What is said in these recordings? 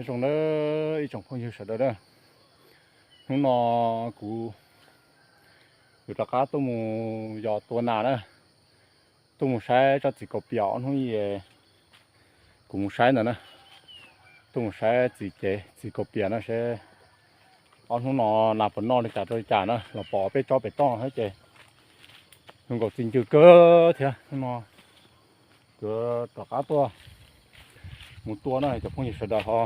Nyob zoo nawb ib tsoom phooj ywg sawv daws na, hnub no kuv yuav rov qab tuaj mus yos tua nas na, tuaj mus saib tsob txiv kaus pias ob hnub es kuv mus saib ntawd na, tuaj mus saib txiv cev txiv kaus pias no seb ob hnub no nas puas noj li cas rau li cas na, los pom peb tsob pem toj thiab ces zoo nkaus txi ncw kawg thiab. Hnub no kuv rov qab tuaj mus tua na, cov phooj ywg sawv daws ho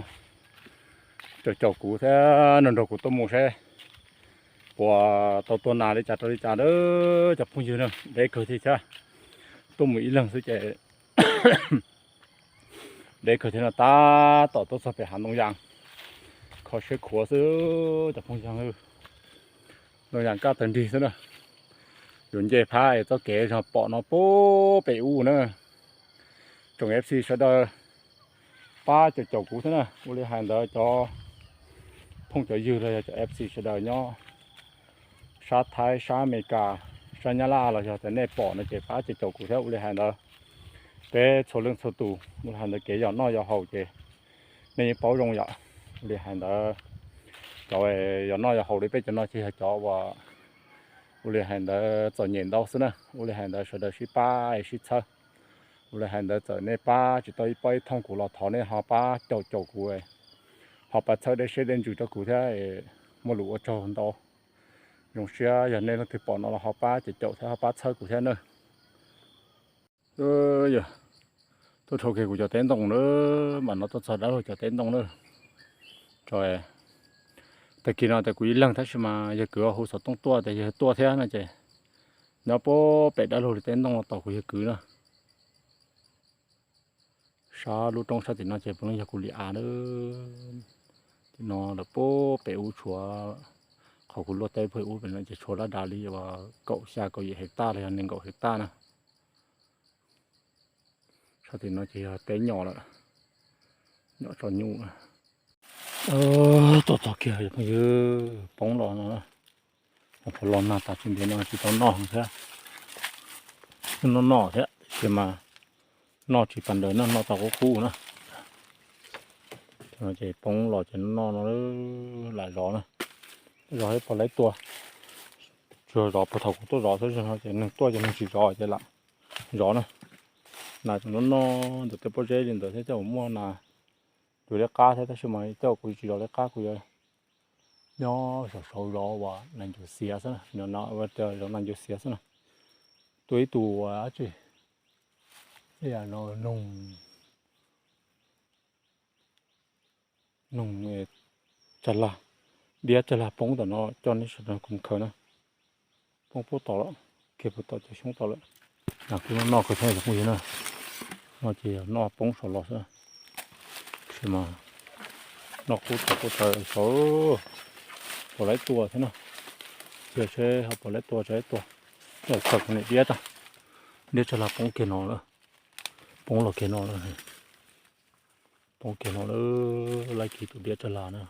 caum caum kuv thiab nrog nrog kuv tuaj mus seb puas tau tua nas li cas rau li cas na, cov phooj ywg na. Deb kawg thiab thiab, tuaj mus ib leeg xwb ces deb kawg thiab no, tab tom tuaj txog pem hav ntoo yas, kho siab khuav xwb cov phooj ywg. Ntoo yas kaj tawg nrig xwb na, yuav nce phab es txoj kev zog pom no puag pem ub na. Tsoom F C sawv daws pab caum caum kuv thiab na. Ua li hais ntawd cov phooj cov ywg los yog cov F C sawv daws nyob sab Thaib, sab Amelikas, sab Nyab Laj los yog tias nej pom no ces pab caum caum kuv thiab. Ua li hais ntawd peb txhua leej txhua tus, ua li hais ntawd kev yos noj yos haus ces nej yeej paub zoo yom. Ua li hais ntawd cov yos noj yos haus li peb cov no ces yog cov uas ua li hais ntawd txom nyem ntau xwb na. Ua li hais ntawd sawv daws sib pab es sib txhawb. Ua li hais ntawd txawm nej pab tsis tau ib pob ib thooj kuv los thov nej ho pab caum caum kuv, ho pab txhawb dej siab dej ntsws rau kuv thiab, muaj lus ua tsaug ntau. Zoo siab yog nej leej twg pom no los ho pab caum caum thiab ho pab txhawb kuv thiab na. Tuaj dhau kiag kuv cov teb ntoo na, mam no tuaj txog dab laug cov teb ntoo na. Tag kis no tias kuv ib leeg tab sis mas yawg kwv hu xov tooj tuaj tias yawg tuaj thiab no ces nyob puag pem dab laug li teb ntoo no tos kuv yawg kwv na. Sab lub roob sab tim no ces puav leej yog kuv li av na. Tim no lawm puag pem ub tshuav, qhov kuv luaj teb puag ub pem no ces tshuav lab dav li uas kaum xya kaum yim hektar los yog nees nkaum hektar na. Sab tim no ces yog teb nyom lawm, nyom tso nyuj. Tuaj txog kiag phooj ywg, poob los no, qhov los nag tas tsis ntev no tsis tau noj thiab. Noj noj thiab tab sis mas noj tsis pas ntawd no, noj tau qub qub na. Ces poob los ces noj no lam zov na, zov thiab puas laib tua. Tsuas zov puag thaum kuv tuaj zov xwb, no ces neeg tuaj ces neeg tsis zov ces lam zov na. Nas tseem noj noj ntawm tej pob zeb li ntawd thiab, coj mus muaj nas yuav liab qab thiab, tab sis mas tej zaum kuv tsis zov liab qab, kuv yuav nyob saum saud zov uas nas ncuav xiav xwb na, zov nas ncuav xiav xwb na. Tua ib tug dab tsi, ib yam no noog, noog tsag lag, diab tsag lag poob tom no coj neb sawv daws koom khaws na. Poob puag tom lawm, kiag puag tom cov xyoob tom lawm. Nas kuj noj noj kawg thiab cov phooj ywg na. No ces yog noj poob saum los xwb, tab sis mas noj qub tag qub tag saud, puas laib tua thiab na. Cia seb ho puas laib tua tsis laib tua. Khaws kuv niam diab tag, diab tsag lag poob kiag no lawm, poob los kiag no lawm. Poob kiag no lawm, laib kiag tus diab tsag lag na.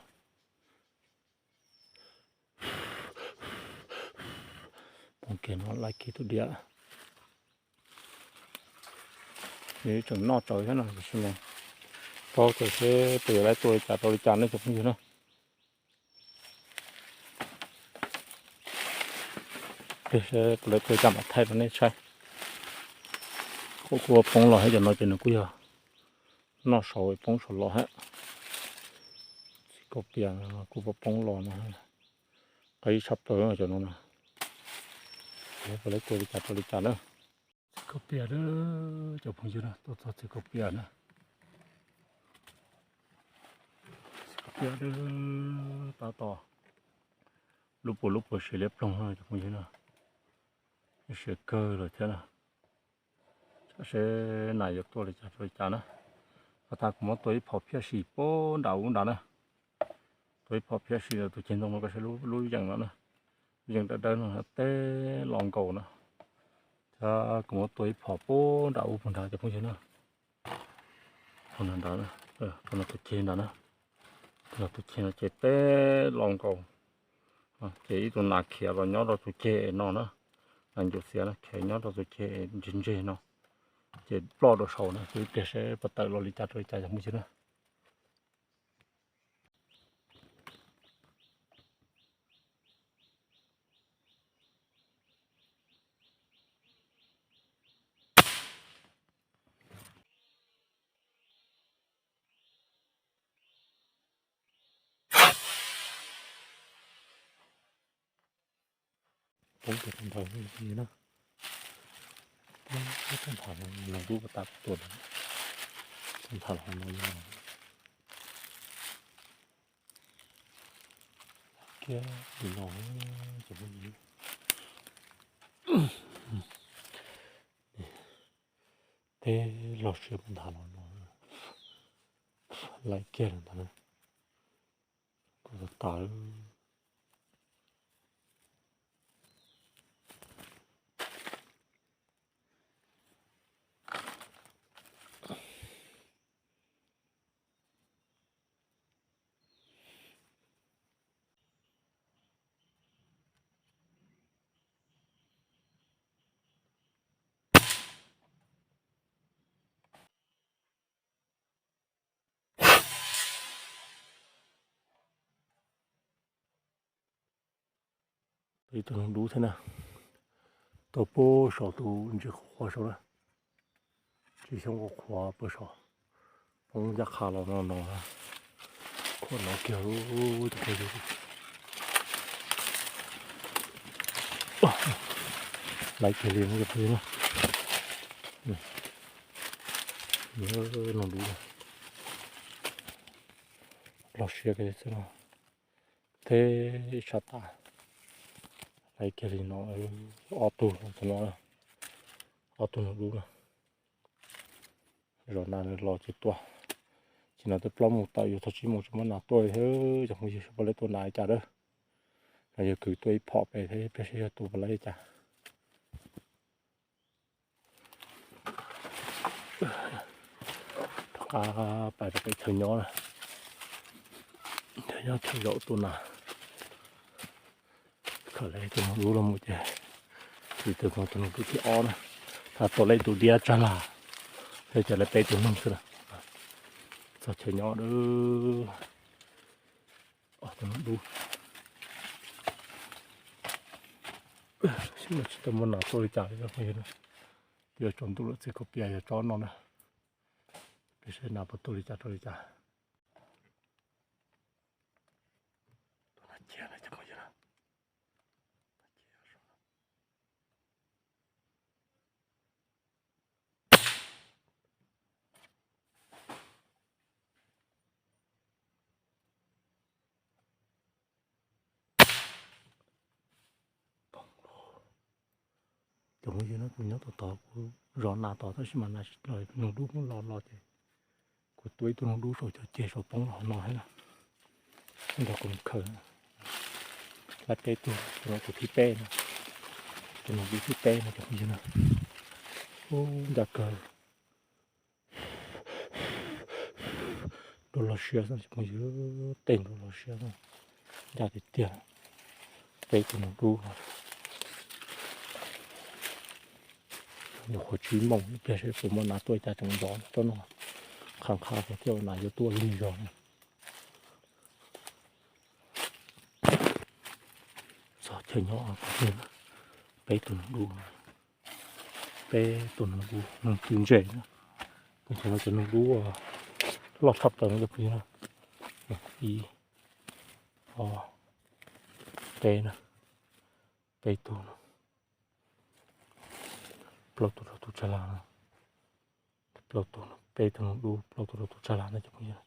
Poob kiag no laib kiag tus diab. Nws tseem noj tsawv thiab no, tab sis mas paub tias seb puas yuav laib tua li cas rau li cas ne cov phooj ywg na. Seb puas laib tua li cas mam thaij rau nej saib. Kuj kuj poob los thiab, cov no ces nws kuj yog noj saud poob saud los thiab. Txiv kaub pias kuj poob los no, qab ib tshaj plaws cov no na. Puas laib tua li cas rau li cas na. Txiv kaub pias, cov phooj ywg na, tuaj txog txiv kaub pias na. Txiv kaub pias tab tom lub puas lub puas siav liab ploog no cov phooj ywg na. Siav kawg lawm thiab na. Seb nas yuav tuaj li cas rau li cas na. Pas tas kuv muab tua ib phom phiaj sim puag nram ub nrad na. Tua ib phom phiaj sim ntawm tus ceg ntoo no koj saib lub yeem no na. Lub yeem dawb dawb no teb los nkaus na. Thiab kuv muab tua ib phom puag nram ub puag nrad cov phooj ywg na. Puag nrad, puag no tus ceg nrad na. Puag no tus ceg no ces teb los nkaus. Ces ib tug nas khiav los nyob rau tus ceg no na. Nas ncuav xiav na khiav nyob rau tus ceg ntseg ntseg no. Ces ploj rau saud na, ib pliag seb puas tawm los li cas rau li cas cov phooj ywg na. poob pem ntawd na. Poob txog ntham no, dub tas tuaj, txog ntham no li no. Kiag li no, cov phooj ywg, teb loj siab puag ntham los no, laim kiag li ntawd na, kuj tas tas lawm. Peb tus noog dub thiab na, tau puag saum tus ntsis qhuav saud na, ntsis xyoob qhuav qhuav puag saum, poob ncaj qha los no no, khuam no kiag. Laim kiag li no cov phooj ywg na. Noog dub loj siab kiag xwb no, teb ib sab tas. Laim kiag li no, ob tug no, ob tug noog dub no. Zos nas los ces tuaj, ces no twb plaub moos tawm, yuav txog tsib moos tsis muaj nas tuaj thiab cov phooj ywg, seb puas laib tua nas li cas dawb. No yog kwv tuaj ib phom pem thiab, peb seb yog tua puas laib li cas. Rov qab pais rau pem chaw nyob na, chaw nyob chaw zaum tua nas. Khaws lawm tus noog dub los mus ces, vim tus no tus noog dub thib ob na, tau lawm tus diab tsag lag, thiab ces lawv peb tus noog xwb na. Txog chaw nyob dawb. Tus noog dub, xyov tsis tau muaj nas tuaj li cas li, yog tsaus ntuj lawm txiv kaus pias yog tsob no na. Peb saib nas puas tuaj li cas rau li cas. Cov phooj ywg, kuv nyob tod tod, kuv zov nas tod tab sis mas nas tsis los, noog dub muab los los ces kuv tua ib tug noog dub saum cov ceg saum poob los no thiab na. Nrog kuv mus khaws, laib peb tug, tus no tus thib peb no, tus noog dub thib peb no cov phooj ywg na. Ub, ncaj kawg. Dub loj siab xwb cov phooj ywg, tej dub loj siab, ncaj tiag tiag. Peb tus noog dub, nyuam qhuav tsib moos ib pliag seb puas muaj nas tuaj cas tseem zov tsob no, qha qha tias thiaj ua nas yuav tuaj lig zog. Txog chaw nyob, peb tus noog dub, peb tus noog dub, noog twm ntse na. Tus no cov noog dub loj tshaj plaws no cov phooj ywg na. Ib, ob, peb na, peb tug no, plaub tug rau tus tsag lag no, plaub tug no, peb tug noog dub plaub tug rau tus tsag lag na cov phooj ywg.